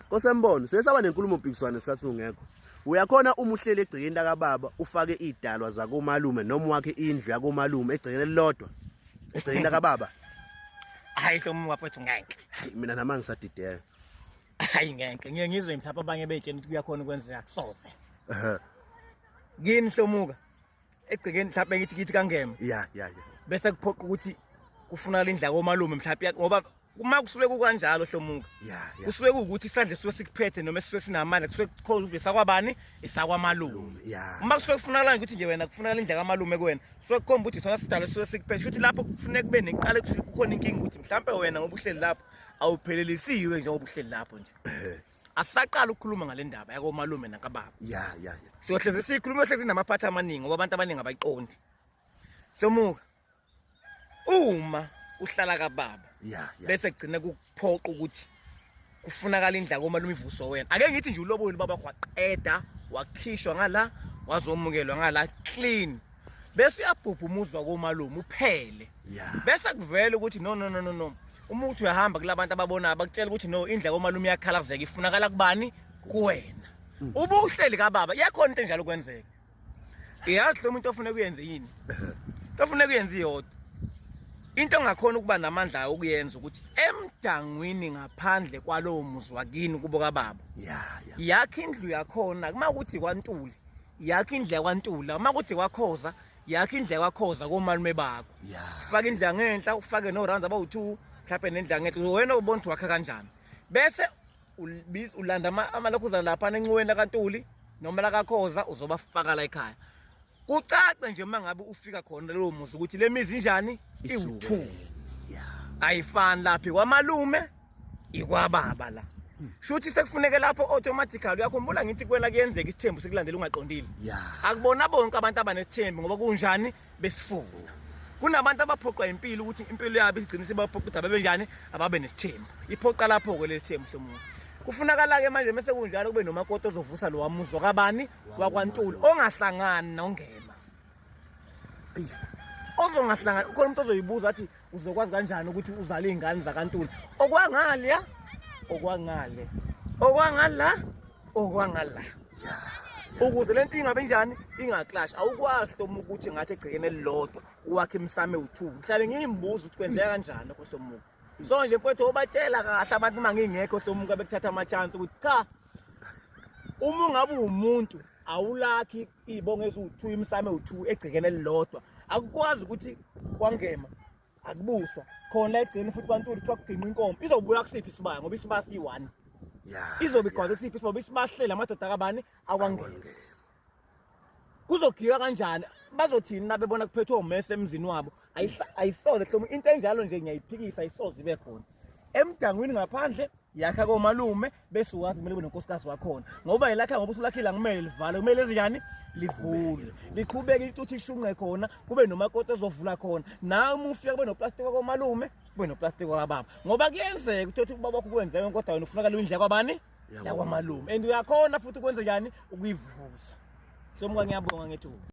Kosembono sesaba nenkulumo mpikiswano esikhathi ungekho. Uyakhona uma uhleli egcekeni lakababa ufake idalwa zakomalume noma wakhe indlu yakomalume egcekeni elilodwa egcekeni lakababa. Hayi hlomuka mfowethu ngeke. Hayi mina nama ngisadideka. Hayi ngeke. Ngiye ngizwe mhlawumbe abanye betshena ukuthi kuyakhona ukwenzeka kusoze. Ehhe. Kini hlomuka egcekeni mhlawumbe ngithi kithi kangema. Ya ya ya. Bese kuphoqa ukuthi kufunakala indla komalume mhlawumbe ngoba uma kusuke kukanjalo hlomuka kusuke kuwukuthi isandla esuke sikuphethe noma esuke sinamandla kusuke kukhona ukuthi esakwabani esakwamalume uma kusuke kufunakala ukuthi nje wena kufunakala indlela kamalume kuwena kusuke kukhomba ukuthi sona sidalo esuke sikuphethe ukuthi lapho kufuneka kube neqale kukhona inkinga ukuthi mhlampe wena ngoba uhleli lapho awuphelelisiwe njengoba uhleli lapho nje asisaqala ukukhuluma ngale ndaba yakomalume nakababa ya ya ya siyohlezi siyikhuluma hlezi namaphathi amaningi ngoba abantu abaningi abayiqondi somuka uma uhlala kababa yeah, yeah. bese kugcina kukuphoqa ukuthi kufunakala indla komalume ivuso wena ake ngithi nje uloboyile baba waqeda wakhishwa ngala wazomukelwa ngala clean bese uyabhubha umuzwa komalume uphele yeah. bese kuvela ukuthi no no no no no uma uthi uyahamba kulabantu ababonayo bakutshela ukuthi no indla komalume iyakhalazeka ifunakala kubani kuwena ubuhleli kababa iyakhona into enjalo kwenzeka Iyazi lo muntu ofuna kuyenze yini? Into ofuna kuyenze iyodwa. Into ongakhona ukuba namandla okuyenza ukuthi emdangwini ngaphandle kwalowo muzi wakini kubo kababa. Yeah, yeah. Yakha indlu yakhona kuma ukuthi kwaNtuli. Yakha indlu yakwaNtula, uma kuthi kwakhoza, yakha indlu yakwaKhoza komalume bakho. Yeah. Faka indlu yangenhla, ufake no rounds abawu2, mhlawumbe nendlu yangenhla. Wena ubona ukuthi wakha kanjani. Bese ulanda amalokhuzana laphana enxiweni lakaNtuli noma lakaKhoza uzobafaka la ekhaya kucace nje uma ngabe ufika khona leyo muzi ukuthi le mizi injani iwu-two ayifani lapha ikwamalume ikwababa la shuthi sekufuneke lapho automatically uyakhumbula ngithi kuwena kuyenzeka isithembu sikulandela ungaqondile akubona bonke abantu abanesithembu ngoba kunjani besifuna kunabantu abaphoqwa impilo ukuthi impilo yabo igcine sibaphoqa ukuthi ababe njani ababe nesithembu iphoqa lapho-ke leli thembu hlomuka kufunakala-ke manje mese kunjalo kube nomakoti ozovusa lo wamuzwa kabani wakwaNtuli ongahlangani nongema ozongahlangani ukhona umuntu ozoyibuza athi uzokwazi kanjani ukuthi uzale iy'ngane zakantuli okwangale okwangale okwangala okwangala ukuze lento ingabe njani ingaclash awukwazi hlomuka ukuthi ngathi egcekeni elilodwa uwakhe imsame u2 ngihlale ngiyimbuza ukuthi kwenzeka kanjani lokho hlomuka so nje mfowethu obatshela kahle abantu uma ngingekho hlomuka bekuthatha ama chance ukuthi cha uma ungabe umuntu awulakhi iy'bongo eziwu-two imisamo ewu-two egcekeni elilodwa akukwazi ukuthi kwangema akubuswa khona egcini futhi kwantuli kuthiwa kuginqa inkomo izobuya kusiphi isibaya ngoba isibaya siyi-one izobe igwaze kusiphi isibaya ngoba isibaya sihleli amadoda kabani akwangema kuzogiywa kanjani bazothini nabebona kuphethwe umese emzini wabo ayisoze hlomo into enjalo nje ngiyayiphikisa ayisoze ibe khona emdangwini ngaphandle yakha komalume bese uwazi kumele ube nonkosikazi wakhona ngoba yelakha ngoba usulakhile akumele livale kumele ezinyani livulwe liqhubeke intuthu ishunqe khona kube nomakoti ozovula khona nawe uma ufika kube noplastic wakomalume kube noplastic wakababa ngoba kuyenzeka ukuthi ubaba wakho kwenzeka kodwa wena ufunakala indlu yakwabani yakwamalume and uyakhona futhi ukwenze njani ukuyivusa so mka ngiyabonga ngethuba.